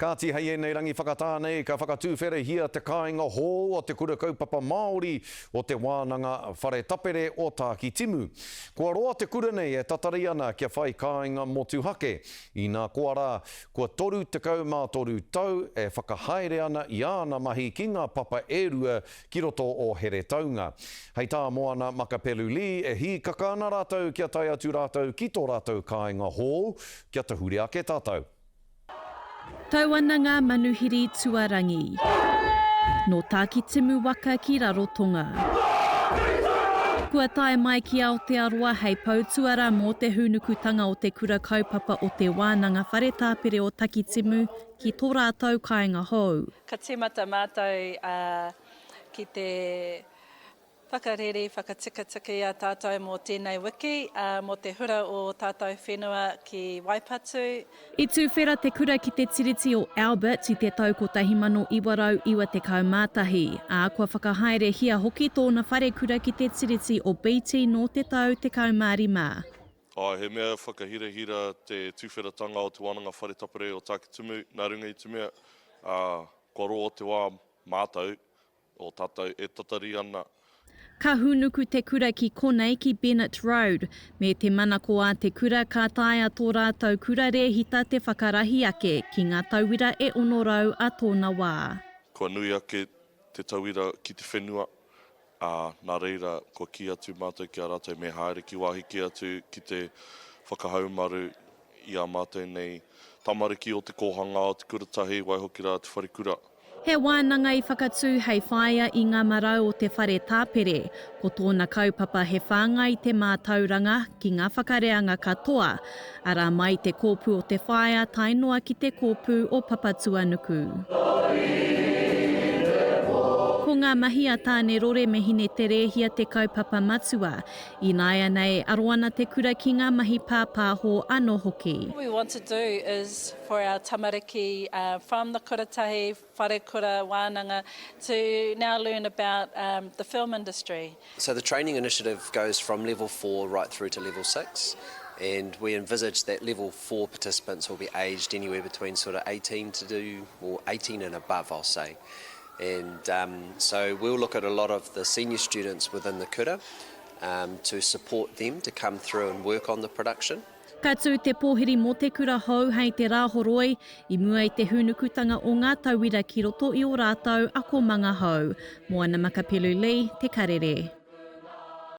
Kāti hei ēnei rangi whakatā nei ka whakatūwherahia te kāinga hou o Te Kura Kaupapa Māori o Te Wānanga Whare Tapere o Tākitimu. Kua roa te kura nei e tatari ana kia whai kāinga motuhake, inā koa rā, kua 33 tau e whakahaere ana i āna mahi ki ngā papa e rua ki roto o Heretaunga. Hei tā Moana Makapelu Lee, e hīkaka ana rātou kia tae atu rātou ki tō rātou kāinga hou, kia tahuri ake tātou. Tau ana ngā manuhiri tuarangi. Nō Tākitimu waka ki Rarotonga. Kua tae mai ki Aotearoa hei pou tuara mō te hūnukutanga o te kura kaupapa o Te Wānanga Whare Tāpere o Takitimu ki tō rātou kāinga hou. Ka tīmata mātou ki te Whakarere, whakatikatika i a tātou mō tēnei wiki, ā, mō te hura o tātou whenua ki Waipatu. I tuwhera te kura ki te Tiriti o Albert i te tau 1991, ā, kua whakahaerehia hoki tōna wharekura ki te Tiriti o Beatty nō te tau 15. Āe, he mea whakahirahira te tuwheratanga o Te Wānanga Whare Tapere o Tākitimu, nā runga i te mea, ā, kua roa te wā mātou o tātou e tatari ana. Ka hūnuku te kura ki konei ki Bennett Road, me te manako a te kura ka taea tō rātou kura rēhita te whakarahi ake ki ngā tauira e 600 a tōna wā. Kua nui ake te tauira ki te whenua, ā, nā reira kua kī atu mātou ki a rātou me haere ki wāhi kē atu ki te whakahaumaru i ā mātou nei tamariki o te kōhanga, o te kura tahi, waihoki rā te wharekura. He wānanga i whakatū hei whāia i ngā marau o te whare tāpere. Ko tōna kaupapa he whāngai i te mātauranga ki ngā whakareanga katoa, arā mai te kōpū o te whaea tae noa ki te kōpū o Papatuanuku. Ko ngā mahi a Tānerore me Hineterēhia te kaupapa matua. Ināianei, aro ana te kura ki ngā mahi pāpāho anō hoki. What we want to do is for our tamariki from the kura tahi, wharekura, wānanga to now learn about the film industry. So the training initiative goes from level 4 right through to level 6 and we envisage that level 4 participants will be aged anywhere between sort of 18 to do, or 18 and above I'll say. And um, so we'll look at a lot of the senior students within the kura um, to support them to come through and work on the production. Ka tū te pōhiri mō te kura hou hei te Rāhoroi, i mua i te hūnukutanga o ngā tauira ki roto i ō rātou akomanga hou. Moana Makapelu Lee, Te Karere.